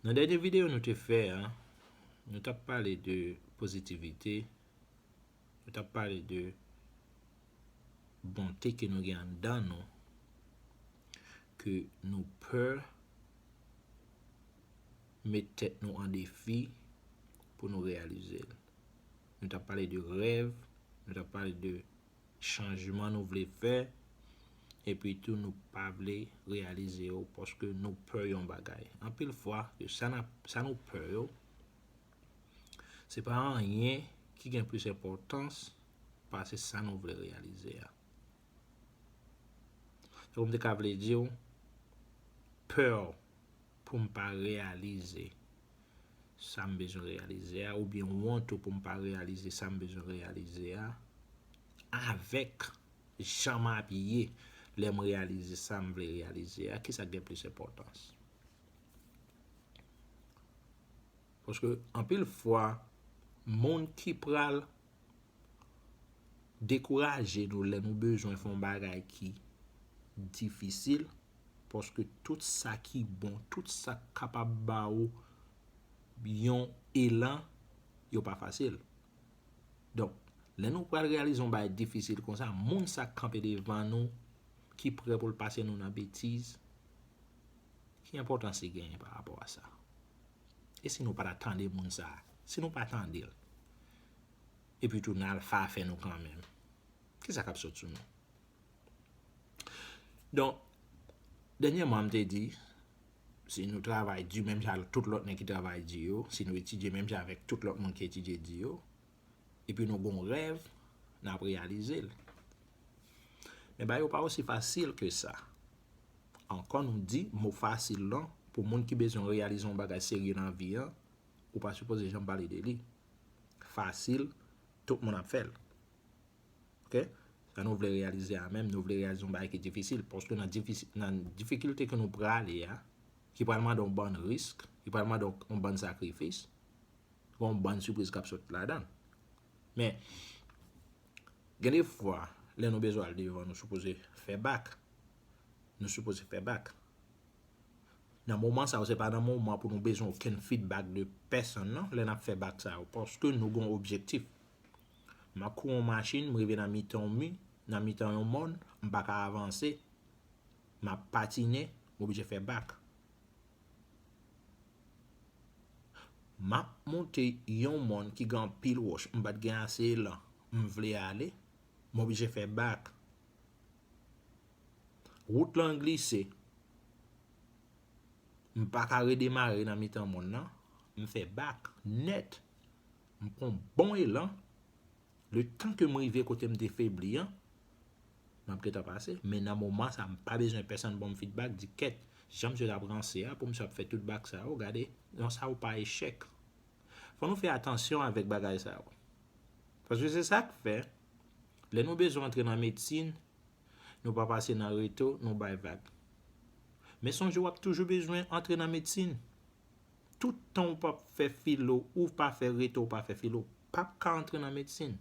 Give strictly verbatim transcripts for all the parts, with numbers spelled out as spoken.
Nan dènye videyo nou te fè a, nou t ap pale de pozitivite, nou t ap pale de bonte ke nou gen anndan nou, ke nou pè met tèt nou an defi pou nou reyalize l. Nou t ap pale de rèv, nou t ap pale de chanjman nou vle fè, epi tou nou pa vle reyalize yo paske nou pè yon bagay. Anpil fwa, ke sa n ap, sa nou pè yo, se pa anyen ki gen plis enpòtans pase sa nou vle reyalize a. Tankou m te ka vle di w, pè w pou m pa reyalize sa m bezwen reyalize a, oubyen wont ou pou m pa reyalize sa m bezwen reyalize a, avèk jan m abiye lè m reyalize sa m vle reyalize a, kisa k gen plis enpòtans? Paske anpil fwa, moun ki pral dekouraje nou lè nou bezwen fè yon bagay ki difisil, paske tout sa ki bon, tout sa k kapab ba ou yon elan, yo pa fasil. Donk, lè nou pral reyalize yon bagay difisil konsa, moun sa k kanpe devan nou, ki prè pou l pase nou nan betiz, ki enpòtans li genyen pa rapò a sa? E si nou pa ta tande moun sa a? Si nou pa tande l, epi tou n al fa afè nou kanmenm, kisa k ap sot sou nou? Donk, dènyèman, m te di, si nou travay di menm jan tout lòt nèg ki travay di yo, si nou etidye menm jan avèk tout lòt moun ki etidye di yo, epi nou gen yon rèv, n ap reyalize l. Men bagay yo pa osi fasil ke sa. Ankò nou di, mo fasil lan, pou moun ki bezwen reyalize yon bagay serye nan vi an, ou pa sipoze janm pale de li. Fasil, tout moun ap fè l. Oke? Sa nou vle reyalize a menm, nou vle reyalize yon bagay ki difisil, paske nan difisi-, nan difikilte ke nou prale a, ki pral mande yon bann risk, ki pral mande yon, yon bann sakrifis, gen yon bann sipriz k ap sot ladan l. Men, gen de fwa, lè nou bezwen al devan, nou sipoze fè bak. Nou sipoze fè bak. Nan moman sa yo, se pa nan moman pou nou bezwen okenn feedback de pèsonn, non, lè n ap fè bak sa yo, paske nou gen yon objektif. M ap kouri yon machin, m rive nan mitan yon mi, nan mitan yon mòn, m pa ka avanse, m ap patinen, m oblije fè bak. M ap monte yon mòn ki gen anpil wòch, m pa t gen ase elan, m vle ale, m oblije fè bak. Wout lan glise, m pa ka redemare nan mitan mòn nan, m fè bak nèt. M pran bon elan, letan ke m rive kote m te febli an, m ap gentan pase. Men nan moman sa, m pa bezwen pèsonn ban m feedback, di kèt, jan misye t ap ranse a, pou misye ap fè tout bak sa yo, gade, non, sa yo pa echèk. Fò nou fè atansyon avèk bagay sa yo. Paske se sa k fè, lè nou bezwen antre nan medsin, nou pa pase nan reto, nou bay vag. Men sonje w ap toujou bezwen antre nan medsin. Tout tan w p ap fè filo, ou pa fè reto, ou pa fè filo, w p ap ka antre nan medsin.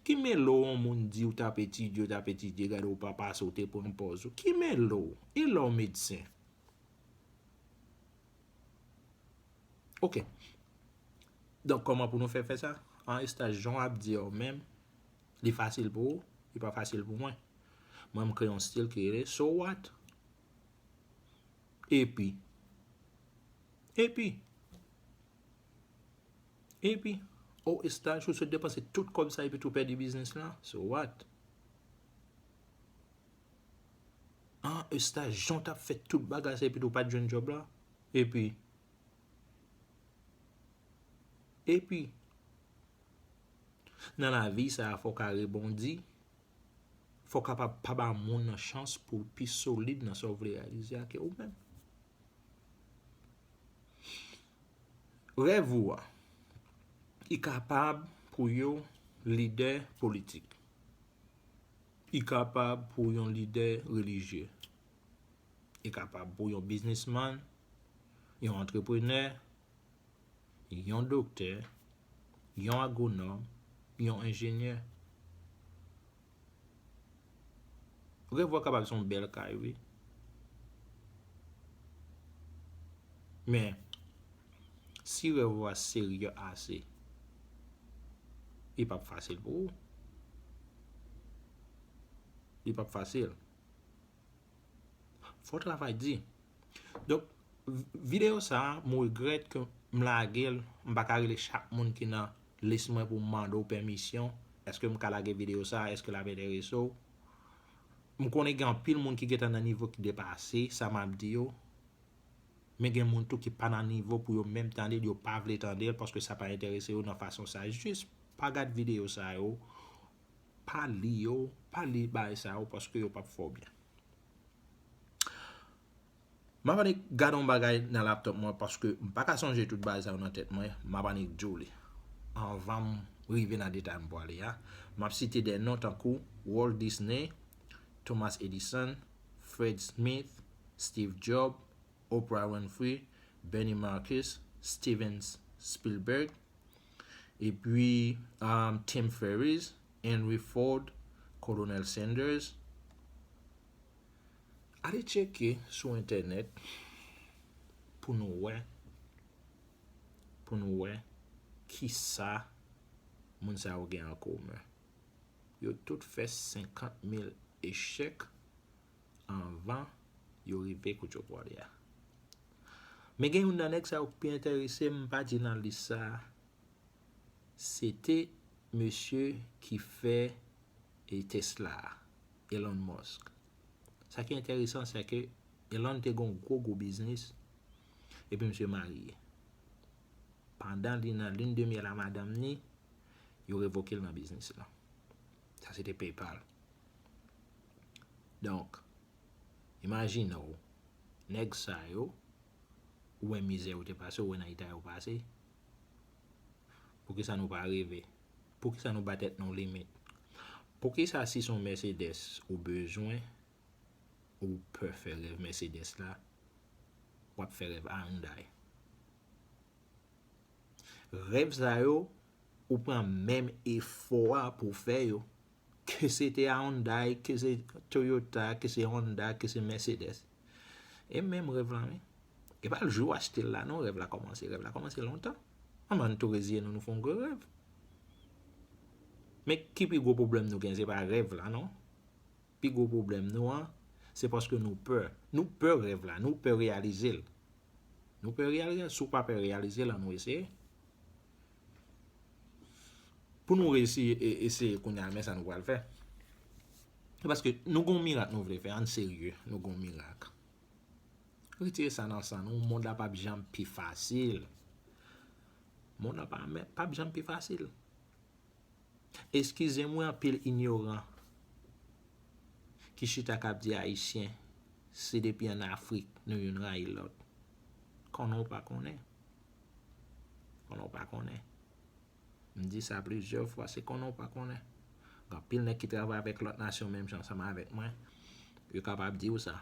Ki melo yon moun di w t ap etidye, w t ap etidye, gade w pa pase, w te pran pòz ou. Ki melo w? E lè w medsen? Oke. Donk, kòman pou nou fè fè sa? An estaj, jan w ap di yo menm, li fasil pou ou, li pa fasil pou mwen. Mwen, m kreye yon stil ki rele So What? Epi. Epi. Epi. O estaj, ou sot depanse tout kòb sa epi tou pèdi biznis la? So what? An estaj, jan w t ap fè tout bagay sa epi tou pa t jwenn djòb la? Epi. Epi. Nan lavi sa a, fò w ka rebondi. Fò w kapab pa ba moun nan chans pou l pi solid nan sa w vle reyalize a ke ou menm. Rèv ou a, i kapab pou yon lidè politik. I kapab pou yon lidè relijye. I kapab pou yon biznismann, yon antreprenè, yon doktè, yon agwonòm, yon enjenyè. Rèv ou a kapab se yon bèl kay, wi. Men, si rèv ou a serye ase, li p ap fasil pou ou. Li p ap fasil. Fò travay di. Donk, v- videyo sa a, m regrèt ke m lage l, m pa ka rele chak moun ki nan lis mwen pou m mande w pèmisyon. Èske m ka lage videyo sa a? Èske l ap enterese w? M konnen gen anpil moun ki gentan nan nivo ki depase sa m ap di yo. Men gen moun tou ki pa nan nivo pou yo menm tande l, yo pa vle tande l paske sa pa enterese yo nan fason sa. Jis pa gad videyo sa yo, pa li yo, pa li bagay sa yo paske yo p ap fè w byen. M ap annik gade yon bagay nan laptop mwen paske m pa ka sonje tout bagay sa yo nan tèt mwen. M ap annik di w li anvan m rive nan detay m pwale a. M ap site de non tankou Walt Disney, Thomas Edison, Fred Smith, Steve Jobs, Oprah Winfrey, Bernie Marcus, Steven Spielberg, epi um, Tim Ferriss, Henry Ford, Colonel Sanders. Ale tcheke sou entènèt pou nou wè, pou nou wè kisa moun sa yo gen an komen. Yo tout fè senkant mil echèk anvan yo rive kote yo pwale a. Men gen youn nan nèg sa yo ki pi enterese m, pa di nan lis sa a, se te mesye ki fè e Tesla a, Elon Musk. Sa ki enteresan, se ke Elon te gen yon gwo gwo biznis, epi misye marye. Pandan li nan lune de miel a madanm ni, yo revoke l nan biznis lan. Sa se te PayPal. Donk, imajine w, nèg sa yo, ou wè mizè yo te pase, ou wè nan eta yo pase. Poukisa nou pa reve? Poukisa nou ba tèt nou limit? Poukisa si se yon Mercedes ou bezwen, ou pè fè rèv Mercedes la, w ap fè rèv Hyundai? Rèv sa yo, ou pran menm efò a pou w fè yo. Ke se te Hyundai, ke se Toyota, ke se Honda, ke se Mercedes. E menm rèv la, wi. E pa l jou w achte l la, non, rèv la kòmanse. Rèv la kòmanse lontan. Ann, ann tou reziye nou, nou fè yon gwo rèv. Men ki pi gwo pwoblèm nou gen, se pa rèv la, non. Pi gwo pwoblèm nou an, se paske nou pè. Nou pè rèv la, nou pè reyalize l. Nou pè reyalize l. Si w pa pè reyalize l, ann nou eseye. Pou nou reyisi e eseye kounye a, men sa nou pral fè. Se paske nou gon mirak nou vle fè, ann serye, nou gon mirak. Retire sa nan san nou, mond la p ap janm pi fasil. Mond la p ap janm pi fasil. Eskize m wi, anpil inyoran ki chita k ap di Ayisyen, se depi ann Afrik nou youn rayi lòt. Konnen w pa konnen. Konnen w pa konnen. M di sa plizyè fwa, se konnen w pa konnen. Gen anpil nèg ki travay avèk lòt nasyon menm jan ansanm avèk mwen, yo kapab di w sa.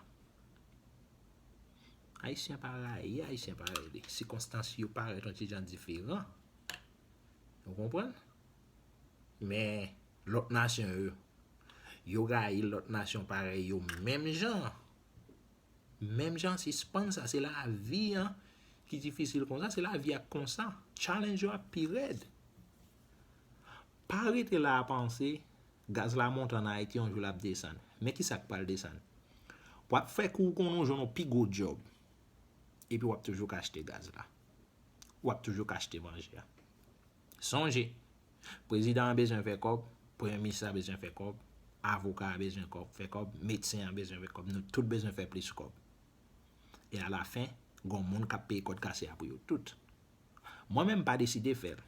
Ayisyen pa rayi, Ayisyen pa rele. Sikonstans yo parèt yon ti jan diferan. Ou konprann? Men lòt nasyon yo, yo rayi lòt nasyon parèy yo menm jan. Menm jan, sispann sa, se lavi an ki difisil konsa, se lavi a k konsa. Challenge yo ap pi rèd. Pa rete la a panse gaz la monte ann Ayiti, yon jou l ap desann. Men kisa k pral desann? W ap fè kou w konnen w jwenn yon pi gwo djòb. Epi w ap toujou ka achte gaz la. W ap toujou ka achte manje a. Sonje, prezidan an bezwen fè kòb, premye minis la bezwen fè kòb, avoka a bezwen kòb, fè kòb, medsen an bezwen fè kòb, nou tout bezwen fè plis kòb. E alafen, gon moun k ap peye kòd kase a pou yo tout. Mwen menm m pa deside fè l.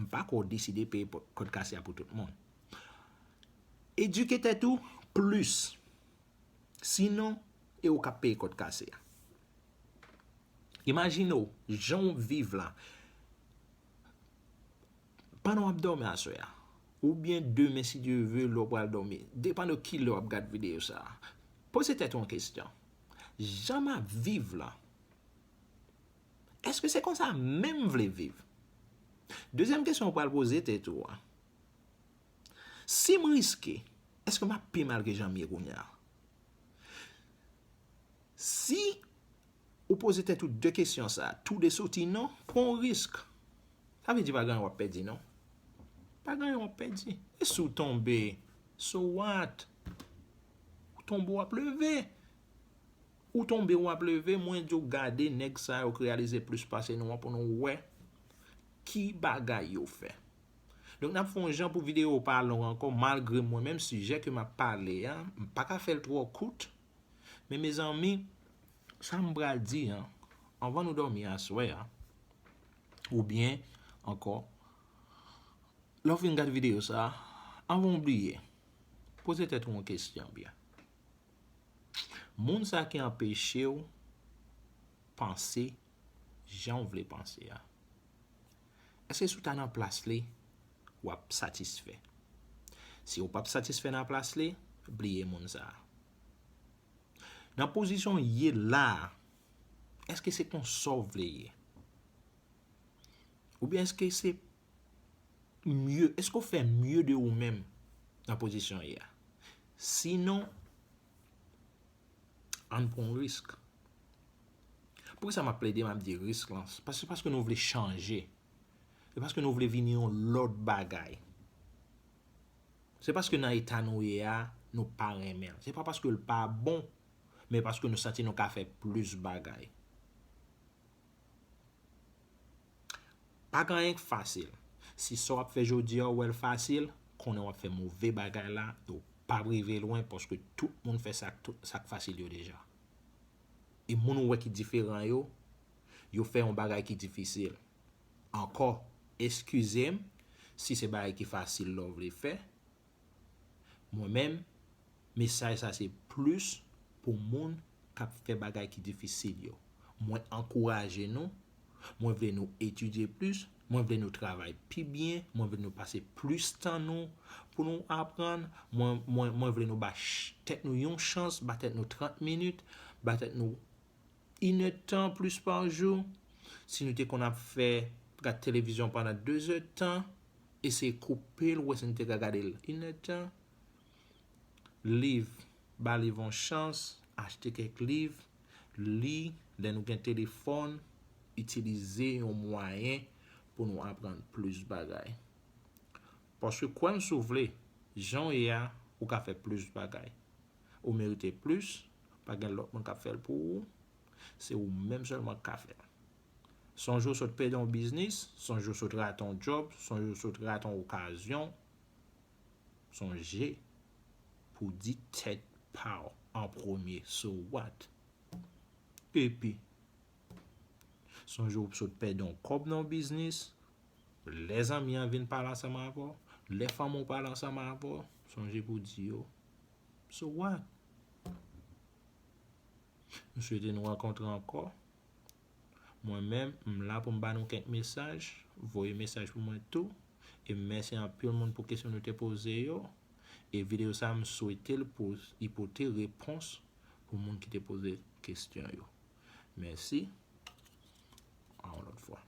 M pa ko deside peye kòd kase a pou tout moun. Edike tèt ou plis. Sinon, e ou k ap peye kòd kase a. Imajine w, jan w viv la. Pandan w ap dòmi aswè a, oubyen demen, si Dye ve, lè w pral dòmi, depann de ki lè w ap gad videyo sa a, poze tèt ou yon kesyon. Jan m ap viv la, èske se konsa menm m vle viv? Dezyèm kesyon w pral poze tèt ou a, si m riske, èske m ap pi mal ke jan m ye kounye a? Si ou Poze tèt ou de kesyon sa, tou de soti non, pran yon risk. Sa vle di pa gen anyen w ap pèdi non. Pa gen anyen w ap pèdi. E si w tonbe, so what? Ou tonbe w ap leve. Ou tonbe w ap leve, mwen di w gade nèg sa yo k reyalize plis pase nou an pou nou wè ki bagay yo fè. Donk n ap fè yon jan pou videyo pa long ankò, malgre mwen menm sijè ke m ap pale a, m pa ka fè l twò kout. Men mezanmi, sa m pral di an, anvan nou dòmi aswè a, oubyen ankò, lè w fin gad videyo sa, anvan w bliye, poze tèt ou yon kesyon byen. Moun sa ki anpeche w panse jan w vle panse a, èske si w ta nan plas li, w ap satisfè? Si w p ap satisfè nan plas li, bliye moun sa a. Nan pozisyon w ye la a, èske se konsa w vle ye? Oubyen èske se mye, èske w fè mye de ou menm nan pozisyon w ye a? Sinon, ann pran yon risk. Poukisa m ap plede, m ap di risk lan? Paske, paske nou vle chanje. Se paske nou vle vin yon lòt bagay. Se paske nan eta nou ye a, nou pa renmen l. Se pa paske l pa bon, men paske nou santi nou ka fè plis bagay. Pa gen anyen k fasil. Si sa w ap fè jodi a, ou wè l fasil, konnen w ap fè move bagay la, e w p ap rive lwen, paske tout moun fè sa k, tout, sa k fasil yo deja. E moun ou wè ki diferan yo, yo fè yon bagay ki difisil. Ankò, eskize m si se bagay ki fasil la w vle fè. Mwen menm, mesaj sa se plis pou moun k ap fè bagay ki difisil yo. Mwen ankouraje nou, mwen vle nou etidye plis, mwen vle nou travay pi byen, mwen vle nou pase plis tan nou pou nou aprann, mwen, mwen, mwen vle nou ba ch-, tèt nou yon chans, ba tèt nou trant minit, ba tèt nou inèdtan plis pa jou. Si nou te konn ap fè, gad televizyon pandan dezèdtan, eseye koupe l, wè si nou te ka gade l inèdtan. Liv, ba liv yon chans, achte kèk liv, li, lè nou gen telefòn, itilize yon mwayen pou nou aprann plis bagay. Paske kwè m si w vle, jan w ye a, ou ka fè plis bagay. Ou merite plis, pa gen lòt moun k ap fè l pou ou, se ou menm sèlman k ka fè l. Sonje w sot pèdi yon biznis, sonje w sot rate yon djòb, sonje w sot rate yon okazyon. Sonje pou w di tèt pa w an premye, so what? Epi, sonje w sot pèdi yon kòb nan yon biznis, lè zanmi an vin pale ansanm avè w, lè fanmi w pale ansanm avè w, sonje pou w di yo, so what? M swete nou rankontre ankò. Mwen menm, m la pou m ba nou kèk mesaj. Voye mesaj pou mwen tou. E mèsi anpil moun pou kesyon nou te poze yo. E videyo sa, m swete l pou li pote repons pou moun ki te poze kesyon yo. Mèsi. A yon lòt fwa.